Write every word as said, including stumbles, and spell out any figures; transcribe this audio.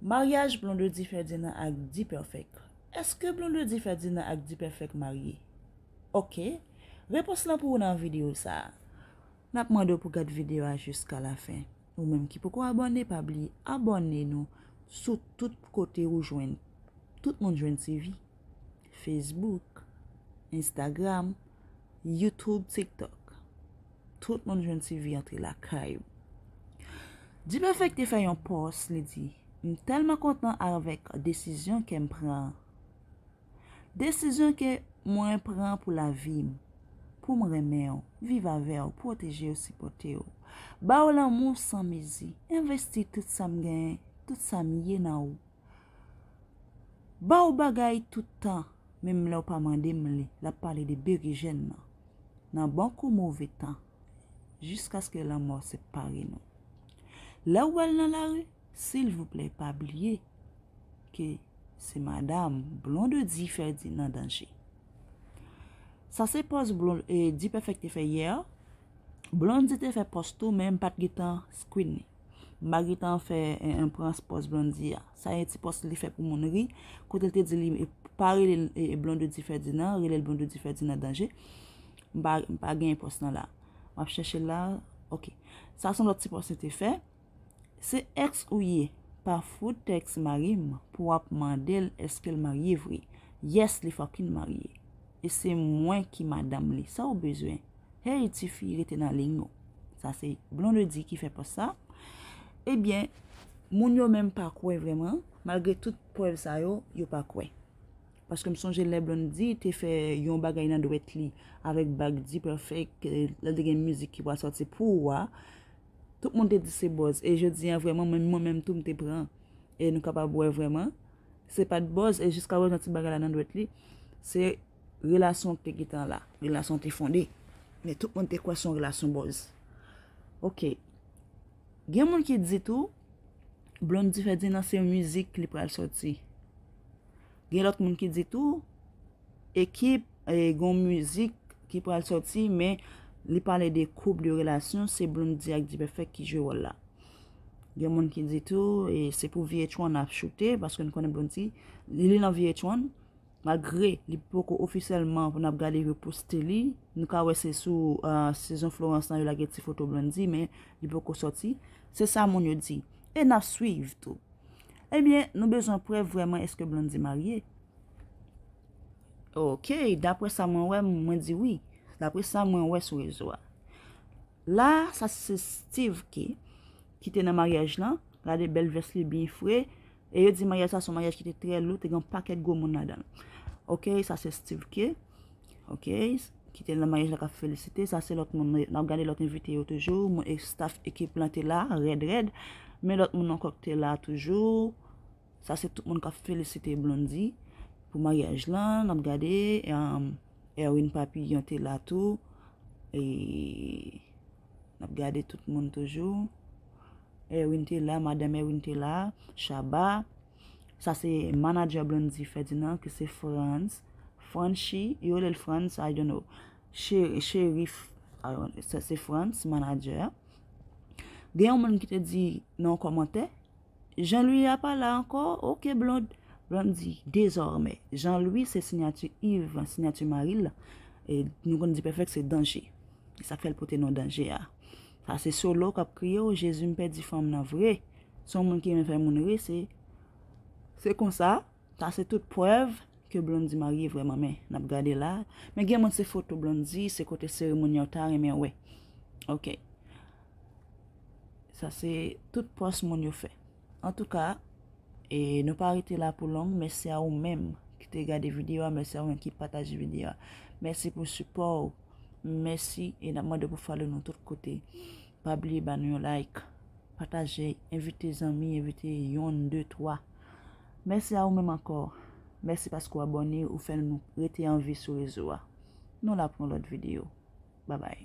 Maryaj Blondedy Ferdinand ak D-Perfect. Èske Blondedy Ferdinand ak D-Perfect marye? Oke. Repons lan pou ou nan videyo sa a. N ap mande w pou gad videyo a jiska lafen. Ou menm ki poko abòne, pa bliye abòne nou sou tout kote ou jwenn. Tout moun jwenn T V. Facebook, Instagram, YouTube, TikTok. Tout moun jwenn T V antre lakay ou. D-Perfect te fè yon pòs, li di, "M tèlman kontan avèk desizyon ke m pran an. Desizyon ke mwen pran pou lavi m, pou m renmen w, viv avè w, pwoteje w, sipòte w, ba w lanmou san mezi, envesti tout sa m genyen, tout sa m ye nan ou. Ba w bagay tout tan, menm lè w pa mande m li." L ap pale de Berejèn nan. "Nan bon kou move tan, jiskaske lanmò separe nou. Lè w wè l nan lari, silvouplè pa bliye ke se madanm Blondedy Ferdinand Danger." Sa se pòs Blon-, e, D-Perfect te fè yè. Blondedy te fè pòs tou, men m pa t gentan screen li. M pa gentan fè, e, e, pran pòs Blondedy a. Sa yon ti pòs li fè pou moun ri, kote l te di li, e, pa rele l, e, e, Blondedy Ferdinand, rele l Blondedy Ferdinand Danger. M pa, m pa gen pòs lan la. M ap chèche l la. Oke. Sa se yon lòt ti pòs li te fè. "Se èks ou ye, pa fout tèks mari m pou w ap mande l èske l marye vre. Yes, li fucking marye. E se mwen ki madanm li. Sa w bezwen? Hey, tifi, rete nan liy ou." Sa se Blondedy ki fè pòs sa. Ebyen, moun yo menm pa kwè vrèman, malgre tout prèv sa yo, yo pa kwè. Paske m sonje lè Blondedy te fè yon bagay nan dwèt li avèk bag D-Perfect, e, lè l te gen mizik ki pral sòti pou ou a, tout moun te di se buzz. E jodi a, vrèman, menm mwen menm tou, m te pran. E nou kapab wè vrèman, se pa t buzz. E jiska prezan, ti bagay la nan dwèt li, se relasyon ki te gentan la. Relasyon te fonde. Men tout moun te kwè se yon relasyon buzz. Oke. Gen moun ki di tou, Blondedy Ferdinand se yon mizik li pral sòti. Gen lòt moun ki di tou, ekip, e, gon mizik ki pral sòti, men li pale de koup, de relasyon, se Blondedy ak D-Perfect ki jwe wòl la. Gen moun ki di tou, e, se pou V H one ap choute, paske nou konnen Blondedy, li, li nan V H one, malgre li poko ofisyèlman pou n ap gade yo poste li, nou ka wè se sou, a, sezon Florence lan yo lage ti foto Blondedy, men li poko sòti. Se sa moun yo di. E n ap swiv tou. Ebyen, nou bezwen prèv vrèman èske Blondedy marye. Oke, daprè sa mwen wè, mwen di wi. Daprè sa mwen wè sou rezo a. La, sa se Steve K, ki te nan maryaj lan. Gade bèl vès li byen fre. E yo di maryaj sa se yon maryaj ki te trè lou, te gen yon pakèt gwo moun ladan l. Oke, sa se Steve K. Oke, ki te nan maryaj la k ap felisite. Sa se lòt moun, n ap gade lòt envite yo toujou. Moun, e, staff ekip lan te la, rèd, rèd. Men lòt moun ankò ki te la toujou. Sa se tout moun k ap felisite Blondedy pou maryaj lan. N ap gade, um, Erwin Papillon te la tou. E n ap gade tout moun toujou. Erwin te la, madanm Erwin te la, Shabba. Sa se manager Blondedy Ferdinand, ki se Frantz. Franchi, yo rele l Frantz, I don't know. Che-, Cherif, I don't, sa se Frantz, manager. Gen yon moun ki te di nan yon kòmantè, "Jean Louis a pa la ankò? Oke, Blond." Blondedy, dezòmè, Jean Louis se siyati Yves, siyati mari l. E nou konn D-Perfect se Danje. E sa k fè l pote non Danje a. Sa se Solo k ap kriye, "O Jezi, m pèdi fanm nan vre." Se yon moun ki renmen fè moun ri, se, se konsa. Sa se tout prèv ke Blondedy marye vrèman, men n ap gade la. Men gen moun se foto Blondedy, se kote seremoni a yo ta renmen wè. Oke. Sa se tout pòs moun yo fè. Antouka, e nou pa rete la pou long. Mèsi a ou menm ki te gade videyo a, mèsi a ou menm ki pataje videyo a. Mèsi pou sipò w. Mèsi, e n ap mande w pou follow nou tout kote. Pa bliye ba nou yon like, pataje, envite zanmi, envite yonn, de, twa. Mèsi a ou menm ankò. Mèsi paske w abòne, ou fè nou rete an vi sou rezo a. Nou la pou yon lòt videyo. Babay.